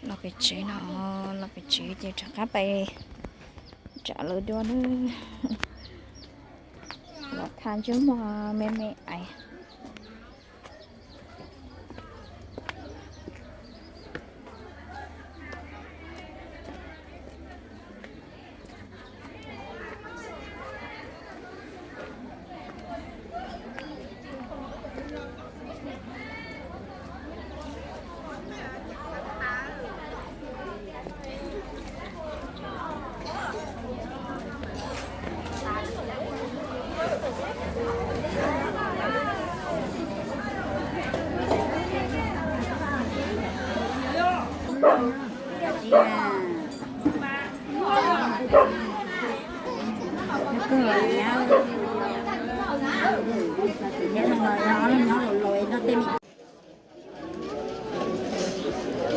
Los pem tsev no, los pem tsev ces rov qab pais nram lawv dua nawb. Los tha ntsej muag me me ais.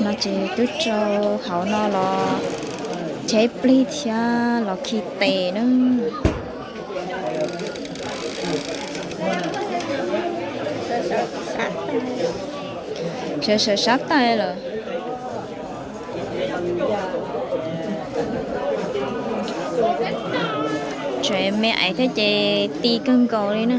No ces twb rau hauv no los cheb plig thiab los khi tes na. Sawv sawv sab tais lawm. Tseem me ais thiab ces ti kawg nkaus li na.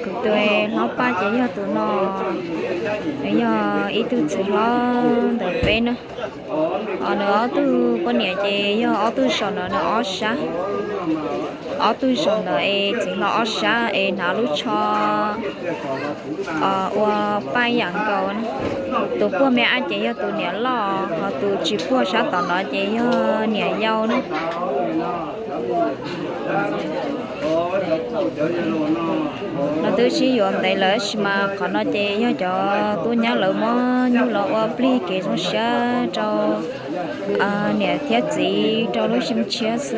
Kuv tus hlob Paj ces yog tus no, nws yog ib tug txiv hlob ntawm peb na. Nws ob tug poj niam ces yog ob tug saum ntawd nws ob sab. Ob tug saum ntawd es txiv hlob ob sab es hnav lub tsho ua paj yam nkaus na. Tus puag me ab ces yog tus niam loj, ho tus tsis puag sab tom no ces yog niam yau na. No twb sib yuav ntev lawm tab sis mas qhov no ces yog cov tub nyab lawv muab nyuj los ua plig kev zoo siab rau niam thiab txiv rau lub sib tshiab xwb.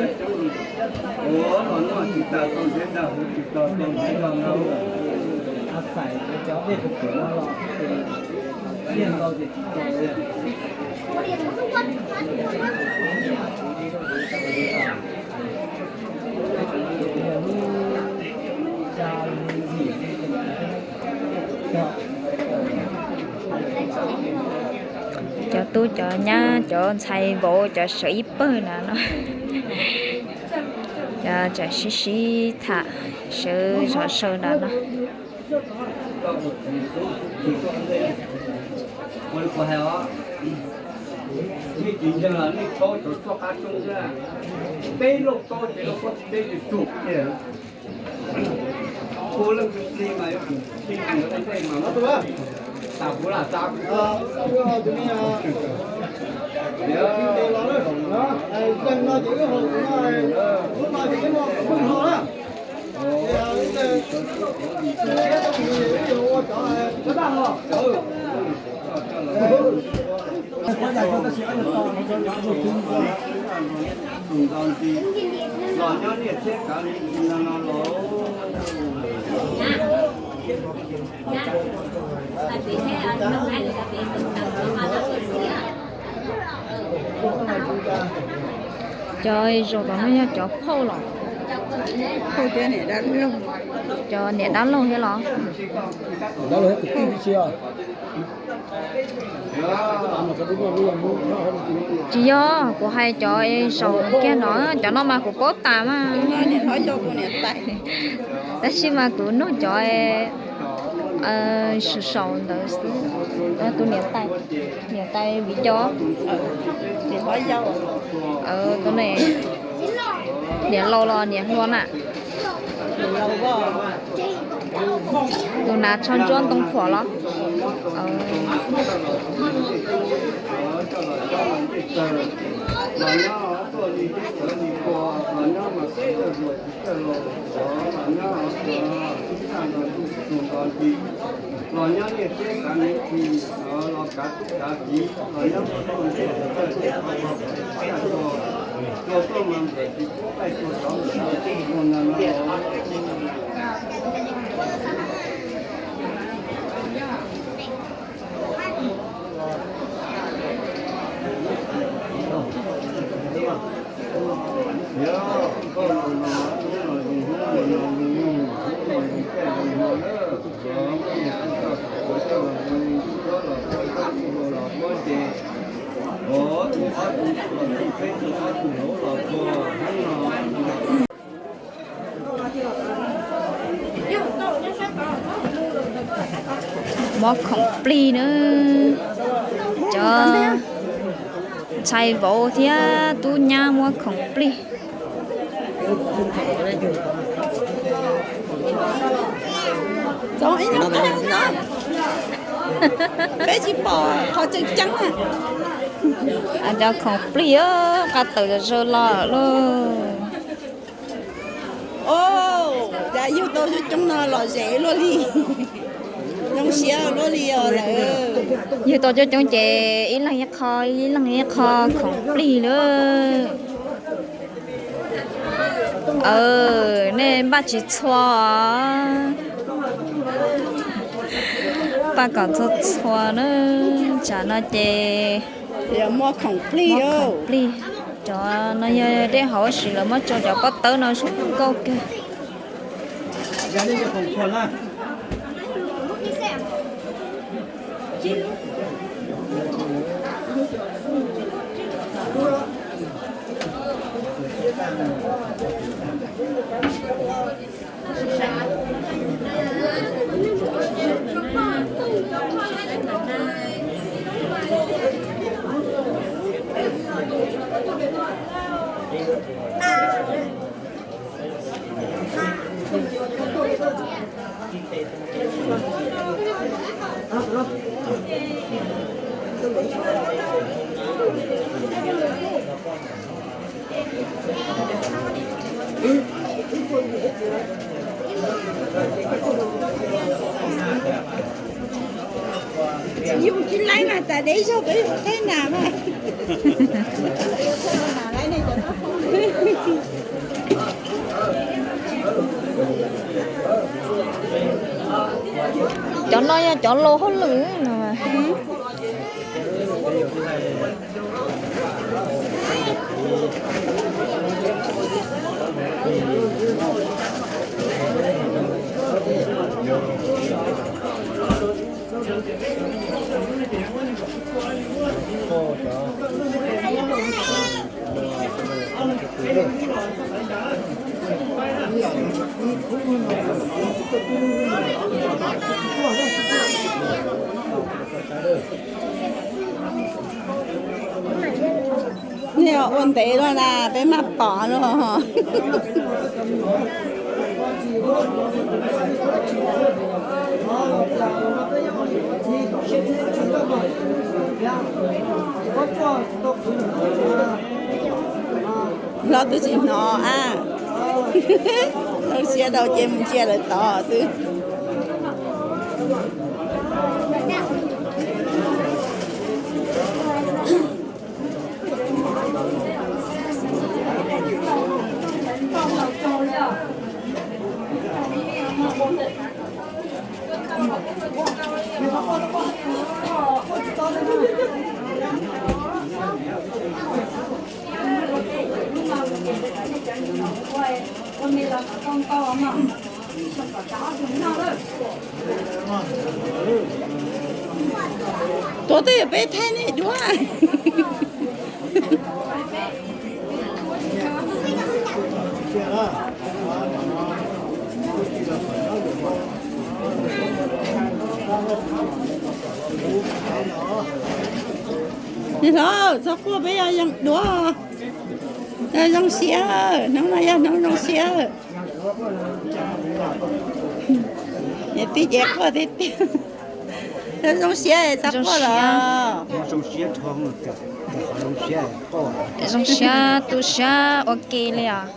Cov tub cov nyab cov ntxhais vauv cov sawv ib pawg na no. Cov tseem sib sib tham sawv zov saw nrad no. Cov zaum tom no yog cov phauj los? Cov niam dab laug thiab los? Tsis yog, kuv hais cov zaum kiag no, cov no mas kuv paub tas mas. Tab sis mas kuv nug cov saum saum ntawd xwb. Tus niam tais, niam tais viv ncaus, niam laus los niam hluas na? Nas tsho ntsuab ntoo phuam los. Muab khoom plig na, cov ntxhais vauv thiab tub nyab muab khoom plig. Peb tsis pom qhov tseem ceeb na. Cov khoom plig, qab tawm zawg los lauj. Cas yug tau coob coob no lom zem luaj li, zoo siab luaj li os lawm. Yug tau coob coob ces ib leeg ib qho, ib leeg ib qho khoom plig lawm. Nej npaj tsis txhua, npaj kom txhua txhua na. Tsam no ces muab khoom plig, cov no yog dej haus sim lawv muab tso cov pob tawb no zoo nkauj kawg. Yus tsis laib mas txawm deb zaug peb yus teb nas mas. Cov no yog cov laus hauj lwm no. Nej ua ntev luaj na, peb maj pom luaj. Hlob twb tsis hnov a. Zoo siab rau ces mus ntsia lawv tod xwb. Tuav tej peb thaij nej duab. Niam hlob, txhob quaj, peb yog yeej duab. Zoo siab, hnub no yog hnub zoo siab. Niam tij ces quaj tiag tiag. Zoo siab txhob quaj los. Zoo siab tu siab ua ke li os.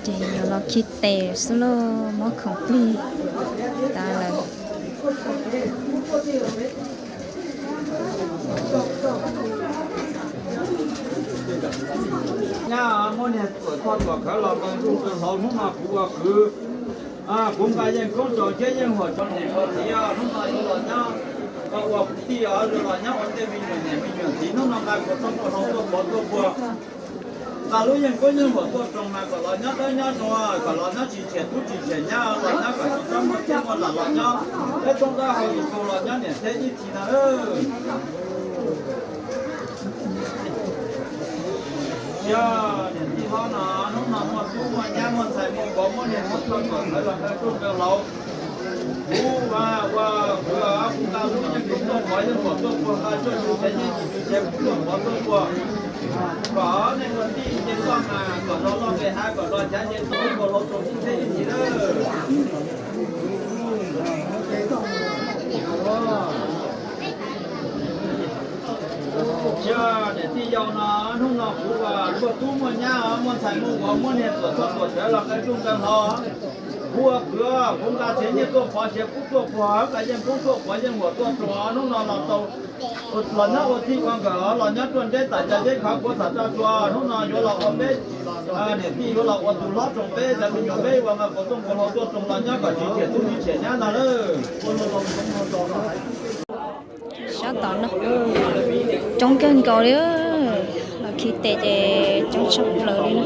Ces yuav los khi tes xwb lauj, muab khoom plig tas lawm. Nyab, muab niag tuam txhoj tuam khawv los nkaus ntuj nkaus hlau, hnub no kuv ua kwv, kuv nqa yeej koob rau thiab yeej huam rau niam rau txiv, hnub no yuav los nyob ua kwv tij, yuav los nyob ua tej me nyuam niam me nyuam txiv, hnub no nqa kuv rooj kuv hlau tuaj pov tuaj puag. Nqa lub yeej koob yeej huam tuaj roos mas kom los nyob dawb nyob zoo, kom los nyob tsis tshiam tub tsis tshiam nyab, los nyob kom tsis txhob muaj txij muaj lam, los nyob peb roob dawb hau tus los nyob niam thiab ib txhis na. Yog niam tij hlob no, hnub no muaj tub muaj nyab muaj ntxhais muaj vauv muaj niam muaj txiv kom lawv los nqa rooj nqa hlau. Kuv ua kwv, kuv nqa lub yeej koob tuaj pov yeej huam tuaj puag, nqa tsuj tsuv tsev nyiaj tsuj tsev kub tuaj pov tuaj puag, kom nej ua tij nce toj mas kom los loj nqis hav, kom los chav nce toj, kom los rau txij txhia ib txhis lawm. Yog niam tij yau no, hnub no kuv ua muaj tub muaj nyab, muaj ntxhais muaj vauv muaj niam tuam txhoj tuam khawv los nqa rooj nqa hlau. Kuv ua kwv, kuv nqa tsev nyiaj tuaj pov, tsev kub tuaj puag, nqa yeej koob tuaj pov yeej huam tuaj roos, hnub no los tau los nyob ua txij ua nkawm, los nyob ruaj nreb tam cas zeb khov kuav txham raj tsua, hnub no yuav los ua peb niam tij yuav los ua tus hlob roos peb cov me nyuam peb ua nqa kuv rooj kuv hlau tuaj roos los nyob kom tsis tshiam tub tsis tshiam nyab ntag lawm. Sab tom no coob kawg nkaus li, los khi tes ces coob tshaj plaws li na.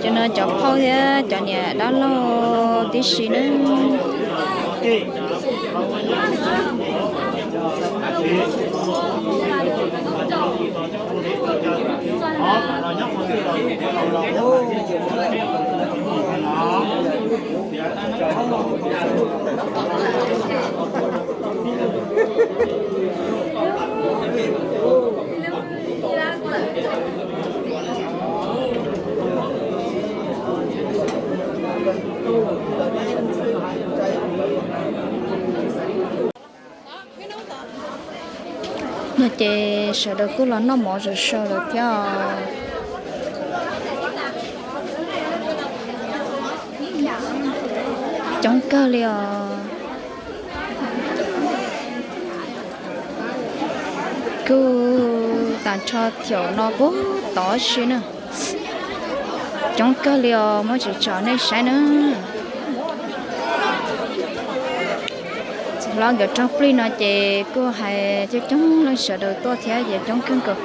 Cov no cov phauj thiab cov niam dab laug tib si na. No ces sawv daws kuj los noj mov sawv sawv lawm thiab. Coob kawg li os. Kuj tas nrho thaum no puag tod si na. Coob kawg li os, muab tsis tsom nej saib na. Hlob nkawd rooj plig no ces kuj hais coob coob leej sawv daws tuaj thiab ces coob kawg nkaus.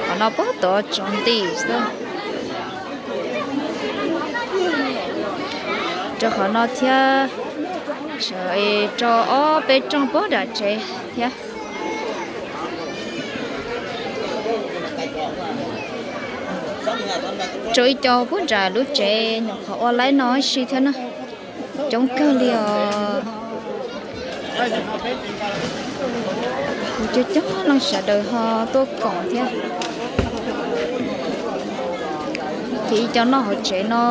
Qhov no puag tod tsaus nti xwb. Rau qhov no thiab, rau ob peb rooj puag nram tsev thiab. Rau ib co puag nram lub tsev nyuam qhuav ua laib no si thiab na. Coob kawg li os. Kuv coob coob leej sawv daws ho tuaj koom thiab. Ces ib co noj hauv tsev no,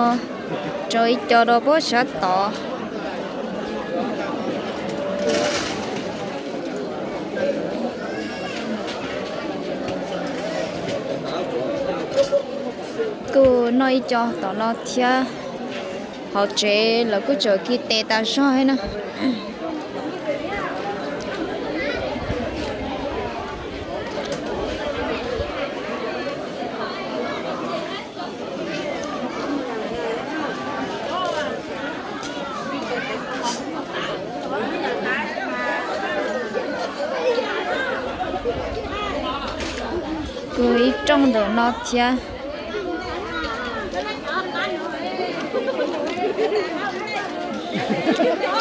Tso ib co rau puag sab tod. Kuj noj ib co tom no thiab. Hauv tsev lawv kuj tseem kis tes tas zog thiab na. Kuj ib rooj ntawm no thiab.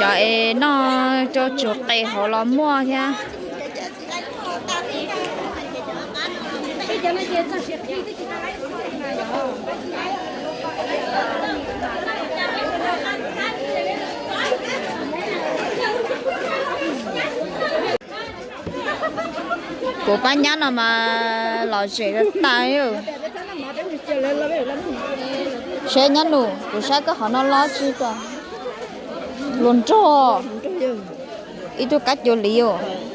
Cov es noj cov tsuv qe hauv los muaj thiab. Kuv pab nyab no mas lom zem tas tas. Saib nyab nus, kuv saib koj qhov no lob tsis tau. Luag nrog ib tug kab cua liv os.